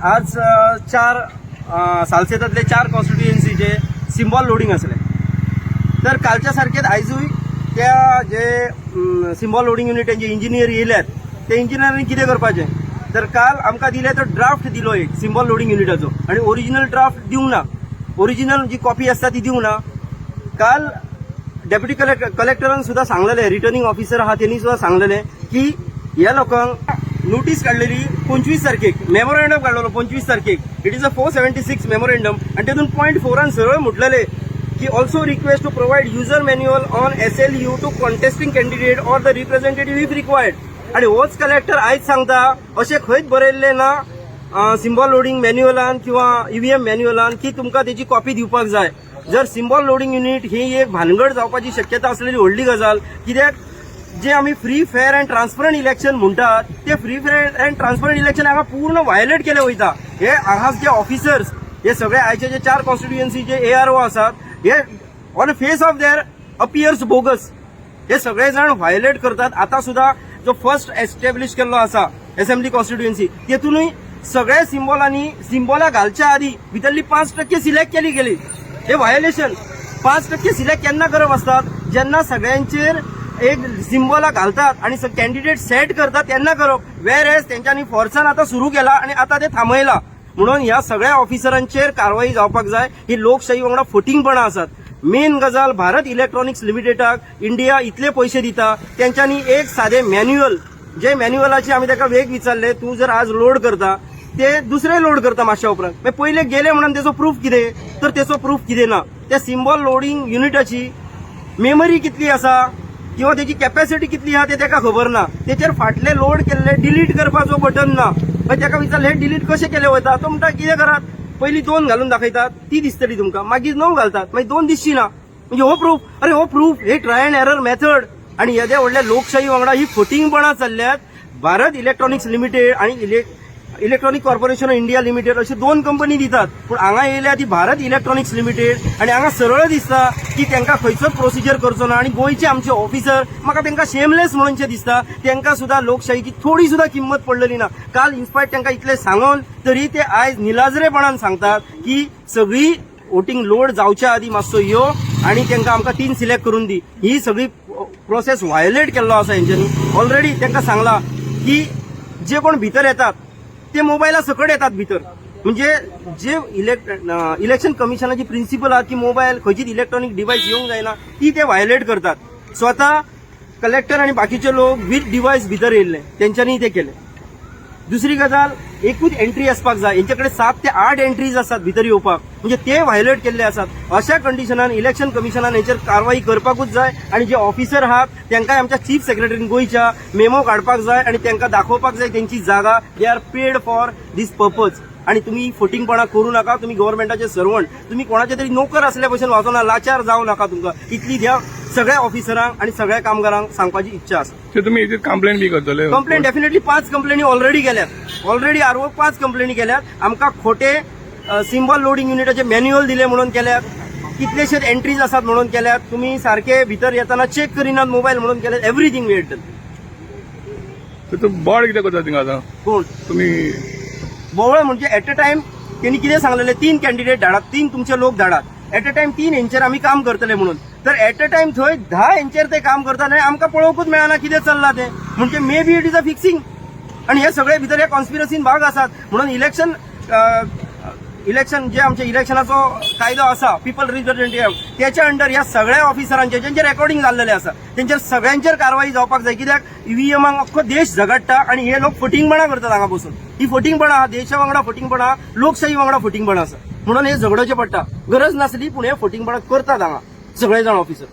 आज चार सालसेतांतले चार कॉन्स्टिट्युएन्सीचे सिम्बॉल लोडींग आसलें. तर कालच्या सारकेच आयजूय त्या जे सिम्बॉल लोडींग युनिट जे इंजिनियर येयल्यात ते इंजिनियरांनी कितें करपाचें? तर काल आमकां दिले तो ड्राफ्ट दिलो एक सिम्बॉल लोडींग युनिटाचो आनी ओरिजिनल ड्राफ्ट दिवंक ना, ओरिजिनल जी कॉपी आसता ती दिवंक ना. काल डेप्युटी कलेक्टरान सुद्दां सांगलेलें, रिटर्निंग ऑफिसर आहा तेणी सुद्दां सांगलेलें की ह्या लोकांक नोटीस काडलेली 25 तारखेक, मेमोरेंडम काडलेलो 25 तारखेक. It is a 476 memorandum आनी तेतून पॉयंट फोरान सरळ म्हटलेलें की also request to provide user manual on SLU to contesting candidate or the representative if required. आनी होच कलेक्टर आयज सांगता, अशें खंयच बरयल्लें ना सिम्बॉल लोडींग मॅन्युअलान किंवा ईव्हीएम मॅन्युअलान की तुमकां तेची कॉपी दिवपाक जाय. जर सिम्बॉल लोडींग युनिट ही एक भानगड जावपाची शक्यता असलेली व्हडली गजाल, कित्याक जे आमी free, fair and transparent election म्हणटात, ते free, fair and transparent election हांगा पूर्ण व्हायोलेट केले वयता. हे हांगा जे ऑफिसर्स, हे सगळे आयचे जे चार कॉन्स्टिट्युएन्सीचे एआरओ आसात, हे on face of their appears bogus. हे सगळे जाण व्हायोलेट करतात. आता सुद्धा जो फर्स्ट एस्टॅब्लिश केल्लो आसा असेंब्ली कॉन्स्टिट्युएन्सी, तेतूनय सगळ्या सिम्बॉलांनी सिम्बॉला घालच्या आदी भितरली 5% सिलेक्ट केली गेली. हे व्हायोलेशन. 5% सिलेक्ट केन्ना करप आसतात? जेन्ना सगळ्यांचेर एक सिम्बॉला घालतात आणि कॅन्डिडेट सेट करतात तेन्ना करप. वेर एज तेंच्यांनी फोर्सान आतां सुरू केला आणि आतां ते थांबयला. म्हणून ह्या सगळ्या ऑफिसरांचेर कारवाई जावपाक जाय. ही लोकशाही वांगडा फटींगपणां आसात. मेन गजाल, भारत इलेक्ट्रॉनिक्स लिमिटेडाक इंडिया इतले पयशे दिता, तेंच्यांनी एक सादे मॅन्युअल, जे मॅन्युअलाची आमी ताका वेग विचारले, तूं जर आज लोड करता, ते दुसरे लोड करता मातशा उपरांत, मागीर पयले गेले म्हणून तेचो प्रूफ कितें? तर तेचो प्रूफ कितें ना. त्या सिम्बॉल लोडींग युनिटाची मेमरी कितली आसा किंवा तेची कॅपॅसिटी कितली आहा ते ताका खबर ना. तेचेर फाटले लोड केल्ले डिलीट करपाचो बटन ना. मागीर ताका विचारलें, हे डिलीट कशें केले वता? तो म्हणटा, कितें करात, पयलीं दोन घालून दाखयतात, ती दिसतली तुमकां, मागीर णव घालतात, मागीर दोन दिसची ना, म्हणजे हो प्रूफ. अरे, हो प्रूफ हे ट्राय अँड एरर मेथड. आणि येद्या व्हडल्या लोकशाही वांगडा ही फटींगपणां चल्ल्यात. भारत इलेक्ट्रॉनिक्स लिमिटेड आणि electronic corporation of India limited अश्यो दोन कंपनी दितात, पूण हांगा येयल्या ती भारत इलेक्ट्रॉनिक्स लिमिटेड. आनी हांगा सरळ दिसता की तांकां खंयचोच प्रोसिजर करचो ना. आनी गोंयचे आमचे ऑफिसर, म्हाका तांकां शेमलेस म्हणूनशें दिसता. तांकां सुद्दां लोकशाहीची थोडी सुद्दां किंमत पडलेली ना. काल इन्स्पायट तांकां इतलें सांगून तरी ते आयज निलाजरेपणान सांगतात की सगळी वोटींग लोड जावच्या आदी मातसो यो आनी तांकां आमकां तीन सिलेक्ट करून दी. ही सगळी प्रोसेस व्हायोलेट केल्लो आसा हेंच्यांनी. ऑलरेडी तांकां सांगलां की जे कोण भितर येतात ते मोबायला सकट येतात भितर. म्हणजे जे इलेक्शन कमिशनाची प्रिन्सिपल आहात की मोबायल, खंयचीच इलेक्ट्रॉनिक डिव्हायस येवंक जायना, ती ते व्हायोलेट करतात. स्वता कलेक्टर आनी बाकीचे लोक विथ डिव्हायस भितर येयल्ले, तेंच्यांनी ते केले. दुसरी गजाल, एकूच एंट्री आसपाक जाय, हेंचे कडेन 7 ते 8 एंट्रीज आसात भितर येवपाक, म्हणजे ते व्हायोलेट केल्ले आसात. अशा कंडिशनान इलेक्शन कमिशनान हेचेर कारवाई करपाकूच जाय आणि जे ऑफिसर आहात तांकांय आमच्या चीफ सेक्रेटरीन गोंयच्या मेमो काडपाक जाय आणि तांकां दाखोवपाक जाय तेंची जागा. They are paid for this purpose. आणि तुम्ही फटींगपणा करू नाका. तुम्ही गव्हर्नमेंटाचे सर्वंट, तुम्ही कोणाचे तरी नोकर असल्या भशेन वाचोना, लाचार जावं नाका. तुमकां इतली ह्या सगळ्या ऑफिसरांक आणि सगळ्या कामगारांक सांगपाची इच्छा आसा. ते तुम्ही हेजेर कंप्लेन बी करतले? कंप्लेन डेफिनेटली, पांच कंप्लेनी ऑलरेडी केल्यात. ऑलरेडी आरओ पांच कंप्लेनी केल्यात. आमकां खोटे सिम्बॉल लोडींग युनिटाचे मॅन्युअल दिले म्हणून केल्यात, कितलेशेच एंट्रीज आसात म्हणून केल्यात, तुम्ही सारखे भितर येताना चेक करिनात मोबायल म्हणून केल्यात. Everything we done. तर बोवाळ कितें करता थिंगा आतां? कोण? तुम्ही. बोवळ म्हणजे एट अ टायम त्यांनी कितें सांगलेलें, तीन कॅन्डिडेट धाडात, तीन तुमचे लोक धाडात, एट अ टायम तीन हेंचेर आमी काम करतले म्हणून. तर एट अ टायम थंय 10 हेंचेर ते काम करतात आनी आमकां पळोवंकूच मेळना कितें चल्लां तें. म्हणजे maybe it is a fixing आणि हे सगळे भितर हे कॉन्स्पिरसीन भाग आसात. म्हणून इलेक्शन इलेक्शन जे आमचे इलेक्शनाचो कायदो आसा, पिपल रिप्रेझेंटेटिव्ह, त्याच्या अंडर ह्या सगळ्या ऑफिसरांचे ज्यांचे रेकॉर्डिंग जाल्लेले आसा तेंचेर सगळ्यांचेर कारवाई जावपाक जाय. कित्याक ईव्हीएमाक अख्खो देश झगडटा आणि हे लोक फटींगपणा करतात हांगा बसून. ही फटींगपणा आहा, देशा वांगडा फटींगपणा, लोकशाही वांगडा फटींगपणा आसा. म्हणून हे झगडोवचें पडटा. गरज नासली, पूण हे फटींगपणा करतात हांगा सगळे जाण ऑफिसर.